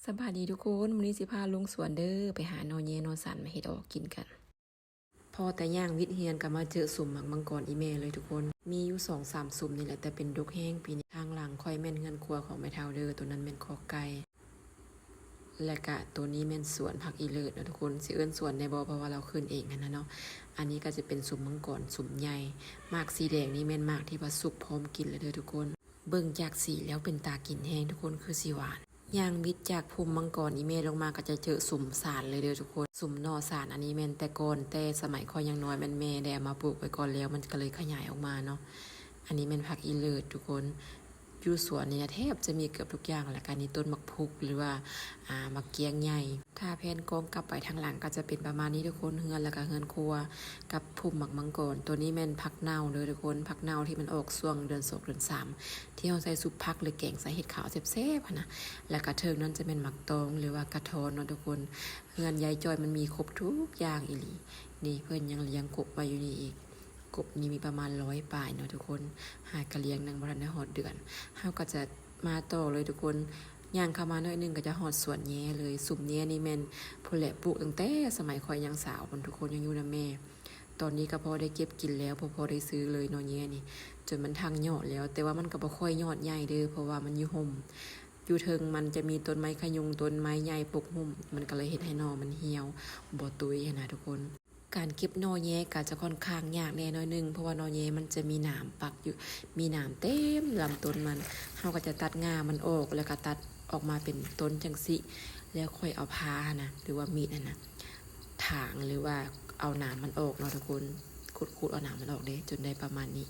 ສະບາຍດີທຸກຄົນ, ມື້ນີ້ຊິພາລົງສວນເດີ ໄປຫາໜໍ່ແຍໜໍ່ສານມາເຮັດອອກກິນກັນ. ພໍແຕ່ຍ່າງວິດເຮືອນກໍມາເຈີສຸມໝາກມັງກອນອີ່ແມ່ເລີຍທຸກຄົນ. ມີຢູ່ສອງສາມສຸມນີ້ແຫຼະ ແຕ່ເປັນດົກແຮງປີນີ້. ທາງຫຼັງຂ້ອຍແມ່ນເຮືອນຄົວຂອງແມ່ເຖົ້າເດີ, ໂຕນັ້ນແມ່ນຄອກໄກ່ ແລະກະໂຕນີ້ແມ່ນສວນຜັກອີເລີດເນາະທຸກຄົນ. ຊິເອີ້ນສວນໄດ້ບໍ່ ເພາະວ່າລາວຂຶ້ນເອງຫັ້ນນະເນາະ. ອັນນີ້ກໍຈະເປັນສຸມມັງກອນສຸມໃຫຍ່. ໝາກສີແດງນີ້ແມ່ນໝາກທີ່ວ່າສຸກພ້ອມກິນແລ້ວເດີທຸກຄົນ. ເບິ່ງຈາກສີແລ້ວເປັນຕາກິນແຮງທຸກຄົນ, ຄືຊິຫວານ. ຍ່າງວິດຈາກພຸ່ມມັງກອນອີ່ແມ່ລົງມາກໍຈະເຈີສຸມສານເລີຍເດີທຸກຄົນ. ສຸມໜໍ່ສານອັນນີ້ແມ່ນແຕ່ກ່ອນ ແຕ່ສະໄໝຂ້ອຍຍັງນ້ອຍ ແມ່ນແມ່ໄດ້ເອົາມາປູກໄວ້ກ່ອນແລ້ວ ມັນກໍເລີຍຂະຫຍາຍອອກມາເນາະ. ອັນນີ້ແມ່ນຜັກອີເລີດທຸກຄົນ. ຢູ່ສວນນີ້ນະແທບຈະມີເກືອບທຸກຢ່າງ ແລ້ວກໍນີ້ຕົ້ນໝາກພຸກ ຫຼືວ່າ ອ່າ ໝາກກ້ຽງໃຫຍ່. ຖ້າແພນກ້ອງກັບໄປທາງຫຼັງກໍຈະເປັນປະມານນີ້ທຸກຄົນ, ເຮືອນ ແລ້ວກໍເຮືອນຄົວ ກັບພຸ່ມໝາກມັງກອນ. ໂຕນີ້ແມ່ນຜັກເນົ່າເດີທຸກຄົນ, ຜັກເນົ່າທີ່ມັນອອກຊ່ວງເດືອນສອງເດືອນສາມ ທີ່ເຮົາໃສ່ຊຸບຜັກ ຫຼືແກງໃສ່ເຫັດຂາວແຊບໆຫັ້ນນະ. ແລ້ວກໍເທິງນັ້ນຈະແມ່ນໝາກຕອງ ຫຼືວ່າກະທ້ອນເນາະທຸກຄົນ. ເຮືອນຍາຍຈ້ອຍມັນມີຄົບທຸກຢ່າງອີ່ຫຼີ. ນີ້ເພິ່ນຍັງລ້ຽງກົບໄວ້ຢູ່ນີ້ອີກ. ກົບນີ້ມີປະມານຮ້ອຍປາຍເນາະທຸກຄົນ, ຫາກະລ້ຽງຍັງບໍ່ທັນໄດ້ຮອດເດືອນ. ເຮົາກໍຈະມາຕໍ່ເລີຍທຸກຄົນ, ຍ່າງເຂົ້າມາໜ້ອຍໜຶ່ງກໍຈະຮອດສວນແຍເລີຍ. ສຸມແຍນີ້ແມ່ນພຸ້ນແຫຼະ ປູກຕັ້ງແຕ່ສະໄໝຂ້ອຍຍັງສາວພຸ້ນທຸກຄົນ, ຍັງຢູ່ນຳແມ່. ຕອນນີ້ກໍພໍໄດ້ເກັບກິນແລ້ວ, ພໍ ພໍໄດ້ຊື້ເລີຍໜໍ່ແຍນີ້, ຈົນມັນທັງຍອດແລ້ວ. ແຕ່ວ່າມັນກໍບໍ່ຄ່ອຍຍອດໃຫຍ່ເດີ ເພາະວ່າມັນຢູ່ຮົ່ມ. ຢູ່ເທິງມັນຈະມີຕົ້ນໄມ້ຂະຍຸງ, ຕົ້ນໄມ້ໃຫຍ່ປົກຫຸ້ມ, ມັນກໍເລີຍເຮັດໃຫ້ໜໍ່ມັນຫ່ຽວ, ບໍ່ຕຸ້ຍຫັ້ນນະທຸກຄົນ. ການເກັບໜໍ່ແຍກໍຈະຂ້ອນຂ້າງຍາກແດ່ໜ້ອຍໜຶ່ງ, ເພາະວ່າໜໍ່ແຍມັນຈະມີໜາມປັກຢູ່, ມີໜາມເຕັມລຳຕົ້ນມັນ. ເຮົາກໍຈະຕັດງ່າມັນອອກ ແລ້ວກໍຕັດອອກມາເປັນຕົ້ນຈັ່ງຊີ້, ແລ້ວຄ່ອຍເອົາພ້າຫັ້ນນະ ຫຼືວ່າມີດຫັ້ນນະ ຖາງ ຫຼືວ່າເອົາໜາມມັນອອກເນາະທຸກຄົນ. ຂູດໆເອົາໜາມມັນອອກເດ້ ຈົນໄດ້ປະມານນີ້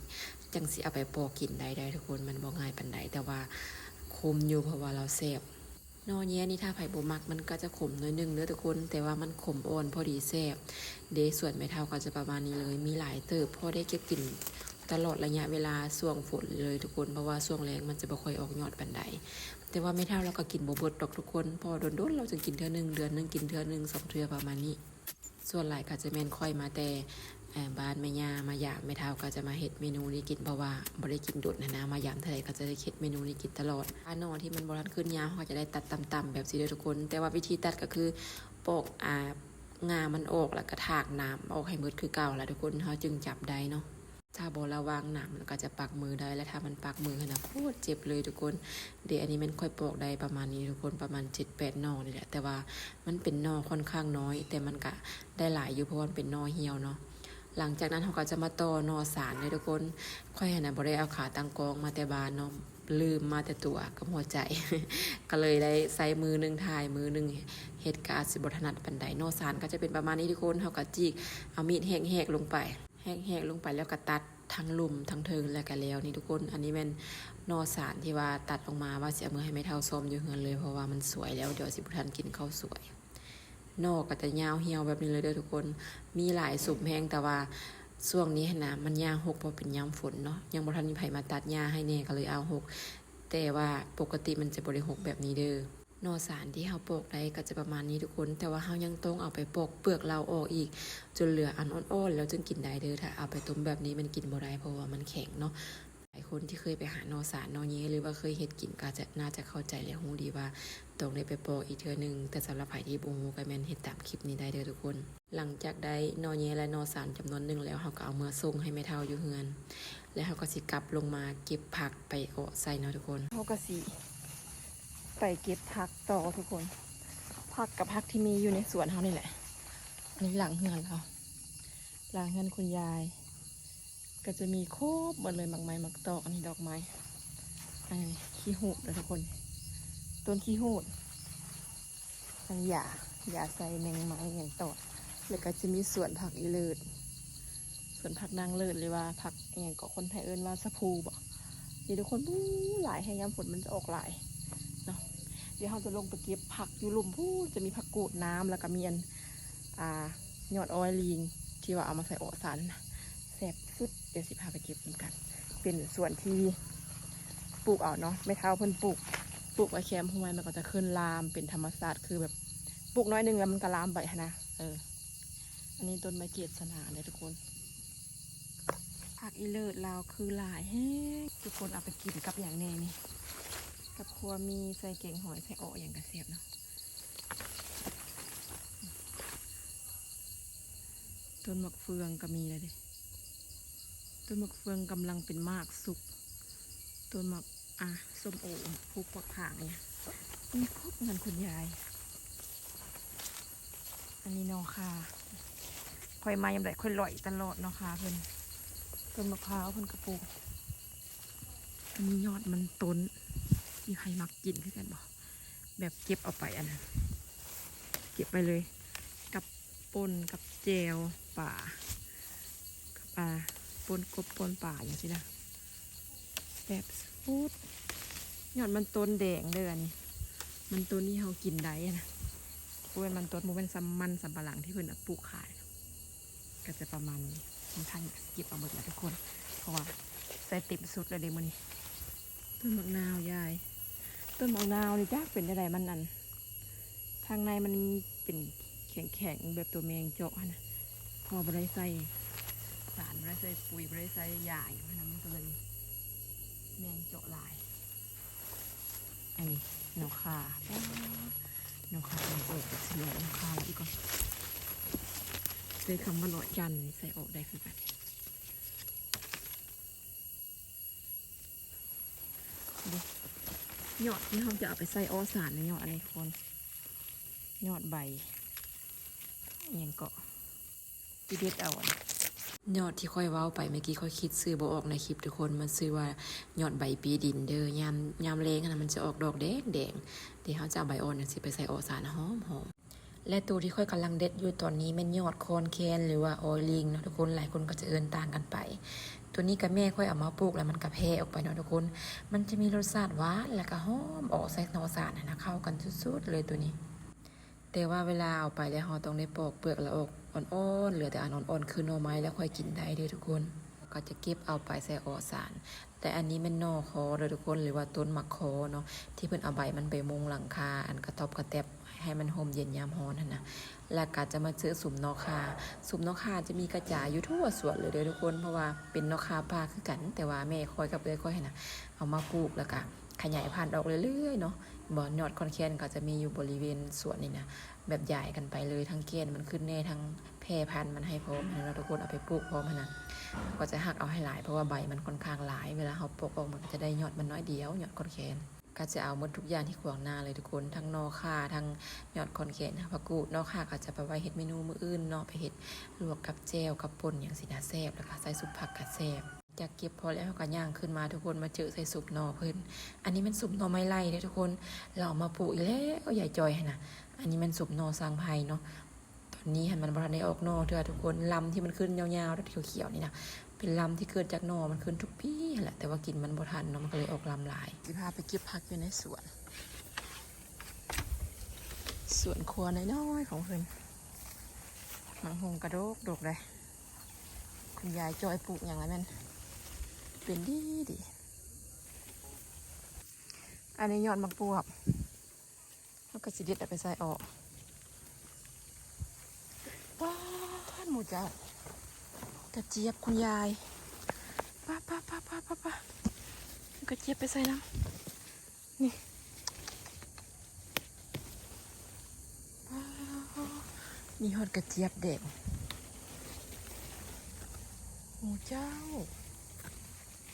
ຈັ່ງຊິເອົາໄປປອກກິນໄດ້ເດີທຸກຄົນ. ມັນບໍ່ງ່າຍປານໃດ ແຕ່ວ່າຄຸ້ມຢູ່ ເພາະວ່າລາວແຊບ. ໜໍ່ແຍນີ້ຖ້າໃຜບໍ່ມັກ ມັນກໍຈະຂົມໜ້ອຍໜຶ່ງເດີທຸກຄົນ, ແຕ່ວ່າມັນຂົມອ່ອນພໍດີແຊບເດ້. ສວນແມ່ເຖົ້າກໍຈະປະມານນີ້ເລີຍ, ມີຫຼາຍເຕີບ ພໍໄດ້ເກັບກິນຕະຫຼອດໄລຍະເວລາຊ່ວງຝົນເລີຍທຸກຄົນ, ເພາະວ່າຊ່ວງແລ້ງມັນຈະບໍ່ຄ່ອຍອອກຍອດປານໃດ. ແຕ່ວ່າແມ່ເຖົ້າລາວກໍກິນບໍ່ເບິດດອກທຸກຄົນ, ເພາະວ່າດົນໆລາວຈຶ່ງກິນເທື່ອໜຶ່ງ, ເດືອນໜຶ່ງກິນເທື່ອໜຶ່ງສອງເທື່ອປະມານນີ້. ສ່ວນຫຼາຍກໍຈະແມ່ນຂ້ອຍມາແຕ່ ເອີ ບ້ານແມ່ຍ່າ ມາຢາມແມ່ເຖົ້າ ກໍຈະມາເຮັດເມນູນີ້ກິນ, ເພາະວ່າບໍ່ໄດ້ກິນດົນຫັ້ນນະ, ມາຢາມເທື່ອໃດກໍຈະໄດ້ເຮັດເມນູນີ້ກິນຕະຫຼອດ. ຖ້າໜໍ່ທີ່ມັນບໍ່ທັນຂຶ້ນຍາວ ເຮົາກໍຈະໄດ້ຕັດຕ່ຳໆແບບຊີ້ເດີທຸກຄົນ. ແຕ່ວ່າວິທີຕັດກໍຄືປອກ ອ່າ ງ່າມັນອອກ ແລ້ວກໍຖາກໜາມອອກໃຫ້ໝົດຄືເກົ່າລະທຸກຄົນ, ເຮົາຈຶ່ງຈັບໄດ້ເນາະ. ຖ້າບໍ່ລະວັງນະ ມັນກໍຈະປັກມືໄດ້, ແລະ ຖ້າມັນປັກມືຫັ້ນນະ ໂຄດເຈັບເລີຍທຸກຄົນ. ເດ ອັນນີ້ແມ່ນຂ້ອຍປອກໄດ້ປະມານນີ້ທຸກຄົນ, ປະມານເຈັດແປດໜໍ່ນີ້ແຫຼະ, ແຕ່ວ່າມັນເປັນໜໍ່ຂ້ອນຂ້າງນ້ອຍ, ແຕ່ມັນກະໄດ້ຫຼາຍຢູ່ ເພາະວ່າມັນເປັນໜໍ່ຫ່ຽວເນາະ. ຫຼັງຈາກນັ້ນເຮົາກໍຈະມາຕໍ່ໜໍ່ສານເດ້ທຸກຄົນ. ຂ້ອຍຫັ້ນນະບໍ່ໄດ້ເອົາຂາຕັ້ງກ້ອງມາແຕ່ບ້ານເນາະ, ລືມມາແຕ່ຕົວກັບຫົວໃຈ, ກໍເລີຍໄດ້ໃຊ້ມືໜຶ່ງຖ່າຍ ມືໜຶ່ງເຮັດ, ກໍອາດຊິບໍ່ຖະໜັດປານໃດ. ໜໍ່ສານກໍຈະເປັນປະມານນີ້ທຸກຄົນ, ເຮົາກໍຈິກເອົາມີດແຫກໆລົງໄປ. ແຫກໆລົງໄປແລ້ວກໍຕັດທັງລຸ່ມທັງເທິງ ແລ້ວກໍແລ້ວນີ້ທຸກຄົນ. ອັນນີ້ແມ່ນໜໍ່ສານທີ່ວ່າຕັດອອກມາ ວ່າຊິເອົາເມືອໃຫ້ແມ່ເຖົ້າຊ້ອມຢູ່ເຮືອນເລີຍ ເພາະວ່າມັນສວຍແລ້ວ, ດຽວຊິບໍ່ທັນກິນເຂົ້າສວຍ. ໜໍ່ກໍຈະຍາວຫ່ຽວແບບນີ້ເລີຍເດີທຸກຄົນ, ມີຫຼາຍສຸມແຮງ. ແຕ່ວ່າຊ່ວງນີ້ຫັ້ນນະ ມັນຫຍ້າຮົກ ເພາະເປັນຍາມຝົນເນາະ, ຍັງບໍ່ທັນມີໃຜມາຕັດຫຍ້າໃຫ້ແດ່ ກໍເລີຍອ້າວຮົກ, ແຕ່ວ່າປົກກະຕິມັນຈະບໍ່ໄດ້ຮົກແບບນີ້ເດີ. ໜໍ່ສານທີ່ເຮົາປອກໄດ້ກໍຈະປະມານນີ້ທຸກຄົນ, ແຕ່ວ່າເຮົາຍັງຕ້ອງເອົາໄປປອກເປືອກລາວອອກອີກ ຈົນເຫຼືອອັນອ່ອນໆ ແລ້ວຈຶ່ງກິນໄດ້ເດີ. ຖ້າເອົາໄປຕົ້ມແບບນີ້ມັນກິນບໍ່ໄດ້ ເພາະວ່າມັນແຂງເນາະ. ຫຼາຍຄົນທີ່ເຄີຍໄປຫາໜໍ່ສານໜໍ່ແຍ ຫຼືວ່າເຄີຍເຮັດກິນ ກໍຈະ ໜ້າຈະເຂົ້າໃຈ ແລະ ຮູ້ດີວ່າຕ້ອງໄດ້ໄປປອກອີກເທື່ອໜຶ່ງ, ແຕ່ສຳລັບໃຜທີ່ບໍ່ຮູ້ກໍແມ່ນເຮັດຕາມຄລິບນີ້ໄດ້ເດີທຸກຄົນ. ຫຼັງຈາກໄດ້ໜໍ່ແຍ ແລະ ໜໍ່ສານຈຳນວນໜຶ່ງແລ້ວ, ເຮົາກໍເອົາເມືອສົ່ງໃຫ້ແມ່ເຖົ້າຢູ່ເຮືອນ, ແລະ ເຮົາກໍຊິກັບລົງມາເກັບຜັກໄປເອາະໃສ່ເນາະທຸກຄົນ. ເຮົາກໍຊິໄປເກັບຜັກຕໍ່ທຸກຄົນ, ຜັກກັບຜັກທີ່ມີຢູ່ໃນສວນເຮົານີ້ແຫຼະ. ອັນນີ້ຫຼັງເຮືອນເຮົາ, ຫຼັງເຮືອນຄຸນຍາຍ ກໍຈະມີຄົບໝົດເລີຍ, ໝາກໄມ້ ໝາກຕອກ, ອັນນີ້ດອກໄມ້, ອັນນີ້ຂີ້ຫູດເດີທຸກຄົນ, ຕົ້ນຂີ້ຫູດ, ອັນນີ້ຢາ, ຢາໃສ່ແມງໄມ້ຫຍັງຕອດ. ແລ້ວກໍຈະມີສວນຜັກອີເລີດ, ສວນຜັກນາງເລີດ ຫຼືວ່າຜັກຫຍັງເກາະ, ຄົນໄທເອີ້ນວ່າສະພູບໍ? ນີ້ທຸກຄົນ, ໂອ້ ຫຼາຍແຮງ, ຍາມຝົນມັນຈະອອກຫຼາຍເນາະ. ດຽວເຮົາຈະລົງໄປເກັບຜັກຢູ່ລຸ່ມພຸ້ນ, ຈະມີຜັກກູດນ້ຳ ແລ້ວກໍມີອັນ ອ່າ ຍອດອ້ອຍລີງ ທີ່ວ່າເອົາມາໃສ່ເອາະສານນະ ແຊບສຸດ. ດຽວຊິພາໄປເກັບນຳກັນ. ເປັນສວນທີ່ປູກເອົາເນາະ, ແມ່ເຖົ້າເພິ່ນປູກ, ປູກໄວ້ແຄມຫ້ວຍ, ມັນກໍຈະຂຶ້ນລາມເປັນທຳມະຊາດ, ຄືແບບປູກໜ້ອຍໜຶ່ງແລ້ວມັນກໍລາມໄປຫັ້ນນະ. ເອີ ອັນນີ້ຕົ້ນໄມ້ເກດສະໜາເດີທຸກຄົນ. ຜັກອີເລີດລາວຄືຫຼາຍແຮງ, ທຸກຄົນເອົາໄປກິນກັບຫຍັງແດ່ນີ້? ກັບຂົ້ວໝີ່ ໃສ່ແກງຫອຍ ໃສ່ເອາະຫຍັງກໍແຊບເນາະ. ຕົ້ນໝາກເຟືອງກໍມີແລ້ວເດ້ ຕົ້ນໝາກເຟືອງກຳລັງເປັນໝາກສຸກ ຕົ້ນໝາກ ອ່າ ສົ້ມໂອ ພູກໝາກຜາງ ອີ່ຫຍັງ ມີຄົບເຮືອນຄຸນຍາຍ. ອັນນີ້ໜໍ່ຂ່າ ຂ້ອຍມາຍາມໃດຂ້ອຍຫຼອຍຕະຫຼອດໜໍ່ຂ່າເພິ່ນ. ຕົ້ນໝາກພ້າວເພິ່ນກໍປູກ. ອັນນີ້ຍອດມັນຕົ້ນ ມີໃຜມັກກິນຄືກັນບໍ່? ແບບເກັບເອົາໄປ ອັນນັ້ນ ເກັບໄປເລີຍ ກັບປົ່ນ ກັບແຈ່ວປາ ກັບ ອ່າ ປົ່ນກົບ ປົ່ນປາ ຈັ່ງຊີ້ນະ ແຊບສຸດ. ຍອດມັນຕົ້ນແດງເດີ ອັນນີ້ມັນຕົ້ນທີ່ເຮົາກິນໄດ້ນະ ບໍ່ແມ່ນມັນຕົ້ນ ບໍ່ແມ່ນສຳ ມັນສຳປະຫຼັງທີ່ເພິ່ນເອົາປູກຂາຍ. ກໍຈະປະມານນີ້ ມັນທັນເກັບເອົາໝົດແລ້ວທຸກຄົນ ເພາະວ່າໃສ່ເຕັມສຸດແລ້ວເດ້ມື້ນີ້. ຕົ້ນໝາກນາວຍາຍ ຕົ້ນໝາກນາວນີ້ຈັກເປັນຈັ່ງໃດ ມັນ ອັນ ທາງໃນມັນເປັນແຂງໆ ແບບຕົວແມງເຈາະຫັ້ນນະ ເພາະວ່າບໍ່ໄດ້ໃສ່ສານ ບໍ່ໄດ້ໃສ່ປຸ໋ຍ ບໍ່ໄດ້ໃສ່ຢາຫຍັງຫັ້ນນະ ມັນກໍເລີຍແມງເຈາະຫຼາຍ. ອັນນີ້ໜໍ່ຂ່າ ໜໍ່ຂ່າເປັນໂອກ ຊິເອົາໜໍ່ຂ່າລະອີກກ່ອນ ໃສ່ຄຳວ່າລອຍຈັນ ໃສ່ອອກໄດ້ຄືກັນເດ້. ຍອດທີ່ເຮົາຈະເອົາໄປໃສ່ເອາະສານນະ ຍອດອັນນີ້ທຸກຄົນ ຍອດໃບ ອີ່ຫຍັງເກາະ ທີ່ເດັດເອົາ ຍອດທີ່ຂ້ອຍເວົ້າໄປເມື່ອກີ້ ຂ້ອຍຄິດຊື່ບໍ່ອອກໃນຄລິບທຸກຄົນ ມັນຊື່ວ່າຍອດໃບປີດິນເດີ. ຍາມ ຍາມແລ້ງຫັ້ນນະ ມັນຈະອອກດອກແດງໆ ທີ່ເຮົາຈະເອົາໃບອ່ອນຈັ່ງຊີ້ໄປໃສ່ເອາະສານ ຫອມໆ. ແລະ ໂຕທີ່ຂ້ອຍກຳລັງເດັດຢູ່ຕອນນີ້ແມ່ນຍອດຄອນແຄນ ຫຼືວ່າອ້ອຍລິງເນາະທຸກຄົນ ຫຼາຍຄົນກໍຈະເອີ້ນຕ່າງກັນໄປ. ໂຕນີ້ກໍແມ່ຂ້ອຍເອົາມາປູກແລ້ວມັນກໍແຜ່ອອກໄປເນາະທຸກຄົນ ມັນຈະມີລົດຊາດຫວານ ແລ້ວກໍຫອມ ອອກໃສ່ໜໍ່ສານຫັ້ນນະ ເຂົ້າກັນສຸດໆເລີຍໂຕນີ້. ແຕ່ວ່າເວລາເອົາໄປແລ້ວ ເຮົາຕ້ອງໄດ້ປອກເປືອກລະອອກອ່ອນໆ ເຫຼືອແຕ່ອັນອ່ອນໆ ຄືໜໍ່ໄມ້ ແລ້ວຄ່ອຍກິນໄດ້ເດີທຸກຄົນ. ກໍຈະເກັບເອົາໄປໃສ່ເອາະສານ. ແຕ່ອັນນີ້ແມ່ນໜໍ່ຄໍເດີທຸກຄົນ ຫຼືວ່າຕົ້ນໝາກຄໍເນາະ ທີ່ເພິ່ນເອົາໃບມັນໄປມຸງຫຼັງຄາ ອັນກະຕ໋ອບກະແຕ໋ບ ໃຫ້ມັນຮົ່ມເຢັນຍາມຮ້ອນຫັ້ນນະ. ແລ້ວກໍຈະມາເຈີສຸມໜໍ່ຂ່າ ສຸມໜໍ່ຂ່າຈະມີກະຈາຍຢູ່ທົ່ວສວນເລີຍເດີທຸກຄົນ ເພາະວ່າເປັນໜໍ່ຂ່າປ່າຄືກັນ ແຕ່ວ່າແມ່ຂ້ອຍກັບເອື້ອຍຂ້ອຍຫັ້ນນະ ເອົາມາປູກ ແລ້ວກໍຂະຫຍາຍພັນອອກເລື້ອຍໆເນາະ. ບໍ່ ຍອດຄອນແຄນກໍຈະມີຢູ່ບໍລິເວນສວນນີ້ນະ ແບບຢາຍກັນໄປເລີຍ ທັງແກ່ນມັນຂຶ້ນແດ່ ທັງແຜ່ພັນມັນໃຫ້ພ້ອມຫັ້ນນະທຸກຄົນ ເອົາໄປປູກພ້ອມຫັ້ນນະ ກໍຈະຫັກເອົາໃຫ້ຫຼາຍ ເພາະວ່າໃບມັນຂ້ອນຂ້າງຫຼາຍ ເວລາເຮົາປົກອອກມັນກໍຈະໄດ້ຍອດມັນໜ້ອຍດຽວ ຍອດຄອນແຄນ. ກໍຈະເອົາໝົດທຸກຢ່າງທີ່ຂວາງໜ້າເລີຍທຸກຄົນ ທັງໜໍ່ຂ່າ ທັງຍອດຄອນແຄນ ຜັກກູດ. ໜໍ່ຂ່າກໍຈະໄປໄວ້ເຮັດເມນູມື້ອື່ນເນາະ ໄປເຮັດລວກກັບແຈ່ວກັບປົ່ນຫຍັງຊີ້ນະ ແຊບ ແລ້ວກໍໃສ່ຊຸບຜັກກໍແຊບ. ຈາກເກັບພໍແລ້ວ ເຮົາກໍຍ່າງຂຶ້ນມາທຸກຄົນ ມາເຈີໃສ່ຊຸບໜໍ່ເພິ່ນ. ອັນນີ້ແມ່ນຊຸບໜໍ່ໄມ້ໄລ່ເດ້ທຸກຄົນ ລາວເອົາມາປູກອີກແລ້ວ ຍາຍຈອຍຫັ້ນນະ. ອັນນີ້ແມ່ນຊຸບໜໍ່ສ້າງໄພເນາະ ຕອນນີ້ຫັ້ນມັນບໍ່ທັນໄດ້ອອກໜໍ່ເທື່ອທຸກຄົນ. ລຳທີ່ມັນຂຶ້ນຍາວໆ ດອກຂຽວໆນີ້ນະ ເປັນລຳທີ່ເກີດຈາກໜໍ່ມັນຂຶ້ນທຸກປີຫັ້ນແຫຼະ ແຕ່ວ່າກິນມັນບໍ່ທັນເນາະ ມັນກໍເລີຍອອກລຳຫຼາຍ. ຊິພາໄປເກັບຜັກຢູ່ໃນສວນ ສວນຄົວນ້ອຍໆຂອງເພິ່ນ. ໝາກຫຸ່ງກະດົກໆເດ້ ຄຸນຍາຍຈອຍປູກຫຍັງລະແມ່ນເປັນດີດີ. ອັນນີ້ຍອດໝາກບວບ ເຮົາກໍຊິເດັດເອົາໄປໃສ່ເອາະ. ປາດ ໝູເຈົ້າ ກະຈຽບຄຸນຍາຍ ປາ ປາ ປາ ກະຈຽບໄປໃສ່ນຳ. ນີ້ ປາ ມີຮອດກະຈຽບແດງ. ໝູເຈົ້າ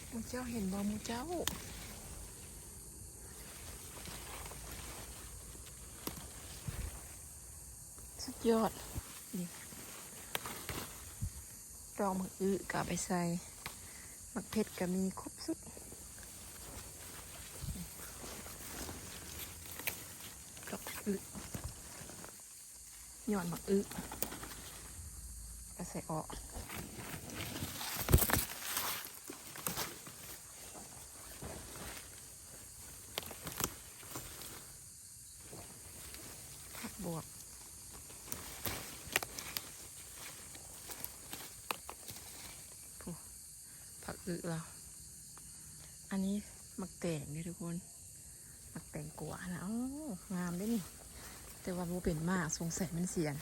ໝູເຈົ້າເຫັນບໍ່ ໝູເຈົ້າ? ສຸດຍອດ. ນີ້ ດອກໝາກອຶກໍເອົາໄປໃສ່ ໝາກເຜັດກໍມີຄົບສຸດ. ດອກໝາກອຶ ຍອດໝາກອຶ ກໍໃສ່ເອາະ. ຜັກບວບ ຜູ້ ຜັກອຶລາວ. ອັນນີ້ໝາກແຕງເດ້ທຸກຄົນ ໝາກແຕງກວານະ. ໂອ້ ງາມເດ້ນີ້ ແຕ່ວ່າບໍ່ເປັນໝາກ ສົງໄສມັນຊິອັນ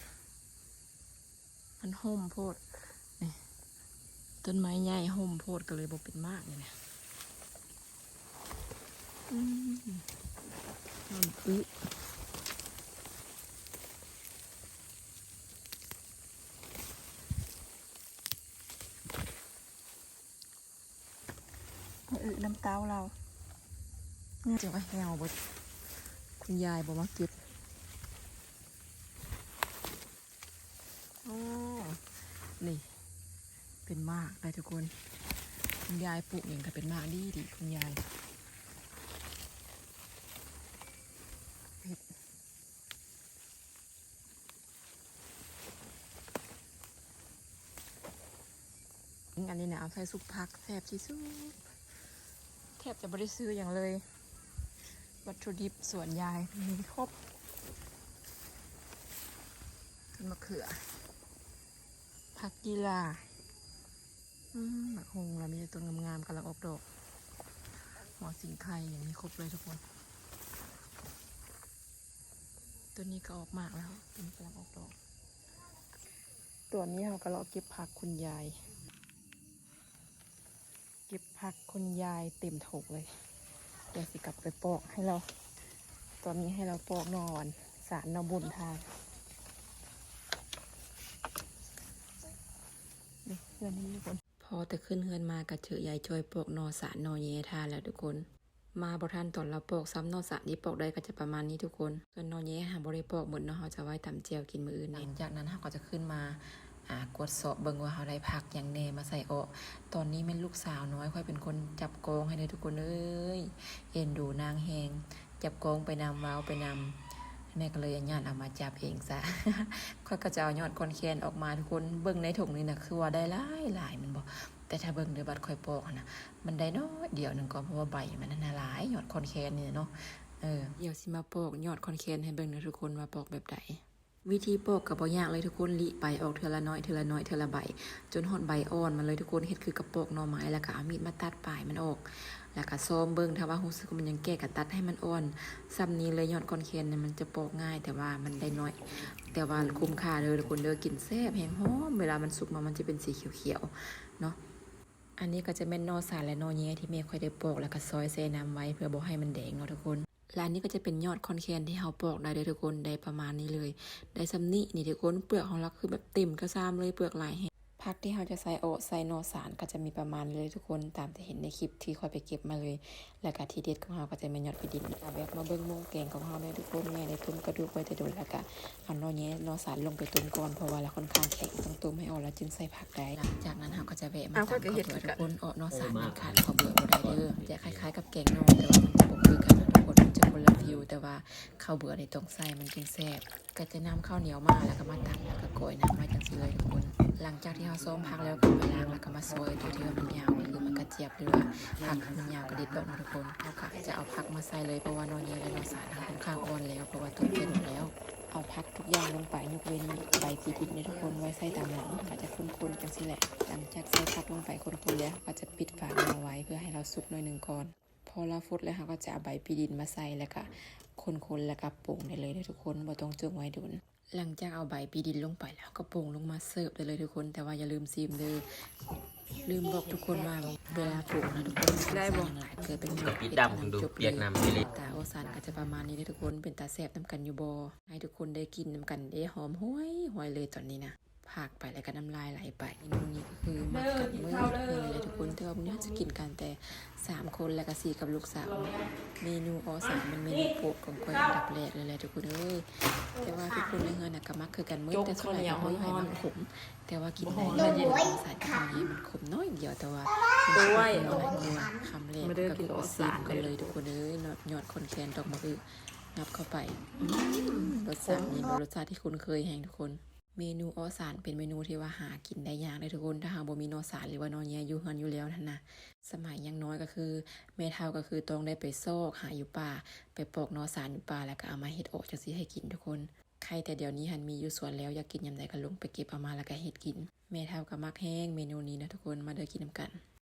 ມັນຮົ່ມໂພດ ນີ້ ຕົ້ນໄມ້ໃຫຍ່ຮົ່ມໂພດ ກໍເລີຍບໍ່ເປັນໝາກນີ້ນະ. ອືມ ຍອດອຶ. ນຳເຕົ້າລາວ ຈະວ່າແຫ້ວເບິດ ຄຸນຍາຍບໍ່ມາເກັບ. ໂອ້ ນີ້ເປັນໝາກໄດ໋ທຸກຄົນ ຄຸນຍາຍປູກເອງກໍເປັນໝາກດີໆ ຄຸນຍາຍເຮັດ. ອັນນີ້ນະ ເອົາໃສ່ຊຸບຜັກແຊບທີ່ສຸດ ແທບຈະບໍ່ໄດ້ຊື້ຫຍັງເລີຍ ວັດຖຸດິບສວນຍາຍມີຄົບ ຕົ້ນມະເຂືອ ຜັກຢີລາ ອືມ ໝາກຫຸ່ງລະມີແຕ່ຕົ້ນງາມໆ ກຳລັງອອກດອກ ຫົວສີໄຄຍັງມີຄົບເລີຍທຸກຄົນ ຕົ້ນນີ້ກໍອອກໝາກແລ້ວ ຕົ້ນນີ້ກຳລັງອອກດອກ. ຕອນນີ້ເຮົາກໍເລາະເກັບຜັກຄຸນຍາຍ ເກັບຜັກຄຸນຍາຍເຕັມຖົງເລີຍ ດຽວຊິກັບໄປປອກໃຫ້ລາວ ຕອນນີ້ໃຫ້ລາວປອກໜໍ່ສານໜໍ່ບຸນທາ ນີ້ເຮືອນນີ້ທຸກຄົນ. ພໍແຕ່ຂຶ້ນເຮືອນມາກໍເຈີຍາຍຈ້ອຍປອກໜໍ່ສານໜໍ່ແຍທ່າແລ້ວທຸກຄົນ ມາບໍ່ທັນຕອນລາວປອກຊ້ຳ ໜໍ່ສານທີ່ປອກໄດ້ກໍຈະປະມານນີ້ທຸກຄົນ ສ່ວນໜໍ່ແຍຫາບໍ່ໄດ້ປອກໝົດເນາະ ເຮົາຈະໄວ້ຕຳແຈ່ວກິນມື້ອື່ນ. ຫຼັງຈາກນັ້ນເຮົາກໍຈະຂຶ້ນມາ ອາ ກວດສອບເບິ່ງວ່າເຮົາໄດ້ຜັກຫຍັງແດ່ມາໃສ່ເອາະ ຕອນນີ້ແມ່ນລູກສາວນ້ອຍຂ້ອຍເປັນຄົນຈັບກ້ອງໃຫ້ເດີທຸກຄົນເອີຍ ເອັນດູນາງແຮງ ຈັບກ້ອງໄປນຳ ເວົ້າໄປນຳ ແມ່ກໍເລີຍຢ້ານເອົາມາຈັບເອງຊະ ຂ້ອຍກໍຈະເອົາຍອດຄອນແຄນອອກມາທຸກຄົນ ເບິ່ງໃນຖົງນີ້ນະ ຄືວ່າໄດ້ຫຼາຍໆ ແມ່ນບໍ່ ແຕ່ຖ້າເບິ່ງໂດຍບັດຂ້ອຍປອກຫັ້ນນະ ມັນໄດ້ໜ້ອຍດຽວໜຶ່ງກ່ອນ ເພາະວ່າໃບມັນຫັ້ນນະຫຼາຍ ຍອດຄອນແຄນນີ້ເນາະ ເອີ ດຽວຊິມາປອກຍອດຄອນແຄນໃຫ້ເບິ່ງເດີທຸກຄົນວ່າປອກແບບໃດ. ວິທີປອກກໍບໍ່ຍາກເລີຍທຸກຄົນ ລິໄປອອກເທື່ອລະໜ້ອຍ ເທື່ອລະໜ້ອຍ ເທື່ອລະໃບ ຈົນຮອດໃບອ່ອນມັນເລີຍທຸກຄົນ ເຮັດຄືກັບປອກໜໍ່ໄມ້ ແລ້ວກໍເອົາມີດມາຕັດປາຍມັນອອກ ແລ້ວກໍຊອມເບິ່ງ ຖ້າວ່າຮູ້ສຶກວ່າມັນຍັງແກ່ກໍຕັດໃຫ້ມັນອ່ອນ ສ່ຳນີ້ເລີຍ ຍອດຄອນແຄນນີ້ມັນຈະປອກງ່າຍ ແຕ່ວ່າມັນໄດ້ໜ້ອຍ ແຕ່ວ່າຄຸ້ມຄ່າເດີທຸກຄົນເດີ ກິນແຊບແຮງ ຫອມ ເວລາມັນສຸກມາມັນຈະເປັນສີຂຽວໆເນາະ. ອັນນີ້ກໍຈະແມ່ນໜໍ່ສານ ແລະ ໜໍ່ແຍທີ່ແມ່ຂ້ອຍໄດ້ປອກ ແລ້ວກໍຊອຍແຊ່ນ້ຳໄວ້ ເພື່ອບໍ່ໃຫ້ມັນແດງເນາະທຸກຄົນ. ແລະ ອັນນີ້ກໍຈະເປັນຍອດຄອນແຄນທີ່ເຮົາປອກໄດ້ເດີທຸກຄົນ ໄດ້ປະມານນີ້ເລີຍ ໄດ້ສ່ຳນີ້ນີ້ທຸກຄົນ ເປືອກຂອງລາວຄືແບບເຕັມກະຊາມເລີຍ ເປືອກຫຼາຍແຮງ. ຜັກທີ່ເຮົາຈະໃສ່ເອາະໃສ່ໜໍ່ສານກໍຈະມີປະມານນີ້ເລີຍທຸກຄົນ ຕາມທີ່ເຫັນໃນຄລິບທີ່ຂ້ອຍໄປເກັບມາເລີຍ. ແລ້ວກະທີເດັດຂອງເຮົາກໍຈະແມ່ນຍອດພີດິນ. ແບບມາເບິ່ງໝ້ອງແກງຂອງເຮົາເດີທຸກຄົນ ແມ່ໄດ້ຕົ້ມກະດູກໄວ້ແຕ່ດົນ ແລ້ວກະເອົາໜໍ່ແຍ ໜໍ່ສານລົງໄປຕົ້ມກ່ອນ ເພາະວ່າລາວຄ່ອນຂ້າງແຂງ ຕ້ອງຕົ້ມໃຫ້ອ່ອນແລ້ວຈຶ່ງໃສ່ຜັກໄດ້. ຫຼັງຈາກນັ້ນເຮົາກໍຈະແວະມາຕຳເຂົ້າເບືອທຸກຄົນ ເນາະ ໜໍ່ສານນີ້ຂາດເຂົ້າເບືອບໍ່ໄດ້ເດີ ຈະຄ້າຍໆກັບແກງໜໍ່ ແຕ່ວ່າມັນຈະບໍ່ຄືກັນທຸກຄົນ ມັນຈະຄົນລະຟີວ ແຕ່ວ່າເຂົ້າເບືອນີ້ຕ້ອງໃສ່ ມັນຈຶ່ງແຊບ. ກໍຈະນຳເຂົ້າໜຽວມາ ແລ້ວກໍມາຕຳ ແລ້ວກໍກອຍນ້ຳໄວ້ຈັ່ງຊີ້ເລີຍທຸກຄົນ. ຫຼັງຈາກທີ່ເຮົາຊອມຜັກແລ້ວ ກໍມາລ້າງ ແລ້ວກໍມາຊອຍຕົວທີ່ວ່າມັນຍາວ ກໍຄືໝາກກະຈຽບ ຫຼືວ່າຜັກທີ່ມັນຍາວກໍເດັດອອກເນາະທຸກຄົນ. ເຮົາກໍຈະເອົາຜັກມາໃສ່ເລີຍ ເພາະວ່າໜໍ່ແຍ ແລະ ໜໍ່ສານເຮົາຄ່ອນຂ້າງອ່ອນແລ້ວ ເພາະວ່າຕົ້ມແຕ່ດົນແລ້ວ. ເອົາຜັກທຸກຢ່າງລົງໄປ ຍົກເວັ້ນໃບປີດິນເດ້ທຸກຄົນ ໄວ້ໃສ່ຕາມຫຼັງ ກໍຈະຄົນໆ ຈັ່ງຊີ້ແຫຼະ. ຫຼັງຈາກໃສ່ຜັກລົງໄປຄົນໆແລ້ວ ເຮົາກໍຈະປິດຝາໝໍ້ໄວ້ ເພື່ອໃຫ້ລາວສຸກໜ້ອຍໜຶ່ງກ່ອນ. ພໍລາວຟົດແລ້ວ ເຮົາກໍຈະເອົາໃບປີດິນມາໃສ່ ແລ້ວກະຄົນໆ ແລ້ວກະປົງໄດ້ເລີຍເດີທຸກຄົນ ບໍ່ຕ້ອງເຈີງໄວ້ດົນ. ຫຼັງຈາກເອົາໃບປີດິນລົງໄປແລ້ວ ເຮົາກໍປົງລົງມາເສີບໄດ້ເລີຍທຸກຄົນ ແຕ່ວ່າຢ່າລືມຊີມເດີ. ລືມບອກທຸກຄົນວ່າເວລາປົງນະທຸກຄົນ ໄດ້ບໍ່ ໃສ່ຫຍັງຫຼາຍເກີນໄປ ກະປິດດຳ ເຮັດໃຫ້ນ້ຳຈົບເລີຍ. ໜ້າຕາໂອສານກໍຈະປະມານນີ້ເດີທຸກຄົນ ເປັນຕາແຊບນຳກັນຢູ່ບໍ່? ໃຫ້ທຸກຄົນໄດ້ກິນນຳກັນເດ້ ຫອມຫວຍໆເລີຍຕອນນີ້ນະ. ພາກໄປແລ້ວກໍນ້ຳລາຍໄຫຼໄປ. ເມນູນີ້ກໍຄືມັກກັນເໝິດເຮືອນເລີຍທຸກຄົນ ແຕ່ວ່າມື້ນີ້ເຮົາຈະກິນກັນແຕ່ສາມຄົນ ແລ້ວກໍສີ່ກັບລູກສາວເນາະ. ເມນູອໍສານແມ່ນເມນູໂປດຂອງຂ້ອຍອັນດັບແລກເລີຍແຫຼະທຸກຄົນເອີຍ. ແຕ່ວ່າທຸກຄົນໃນເຮືອນນະກໍມັກຄືກັນເໝິດ ແຕ່ສ່ວນຫຼາຍກໍບໍ່ໃຫ້ມັກຂົມ ແຕ່ວ່າກິນໄດ້ ເພາະວ່າອໍສານກັບເມນູມັນຂົມໜ້ອຍດຽວ ແຕ່ວ່າມັນຊິເປັນໜ້ອຍກວ່າ. ຄຳແລກກໍຂໍຊີມກ່ອນເລີຍທຸກຄົນເອີຍ ຍອດ ຍອດຄອນແຄນດອກໝາກອຶ ງັບເຂົ້າໄປ. ອືມ ລົດຊາດນີ້ເປັນລົດຊາດທີ່ຄຸ້ນເຄີຍແຮງທຸກຄົນ. ເມນູອໍສານເປັນເມນູທີ່ວ່າຫາກິນໄດ້ຍາກເດ້ທຸກຄົນ ຖ້າເຮົາບໍ່ມີໜໍ່ສານ ຫຼືວ່າໜໍ່ແຍຢູ່ເຮືອນຢູ່ແລ້ວຫັ້ນນະ. ສະໄໝຍັງນ້ອຍກໍຄື ແມ່ເຖົ້າກໍຄືຕ້ອງໄດ້ໄປຊອກຫາຢູ່ປ່າ ໄປປອກໜໍ່ສານຢູ່ປ່າ ແລ້ວກໍເອົາມາເຮັດອອກຈັ່ງຊີ້ໃຫ້ກິນທຸກຄົນ. ໄຄແຕ່ດຽວນີ້ຫັ້ນມີຢູ່ສວນແລ້ວ ຢາກກິນຍາມໃດກໍລົງໄປເກັບເອົາມາ ແລ້ວກໍເຮັດກິນ. ແມ່ເຖົ້າກໍມັກແຮງເມນູນີ້ນະທຸກຄົນ ມາເດີກິນນຳກັນ.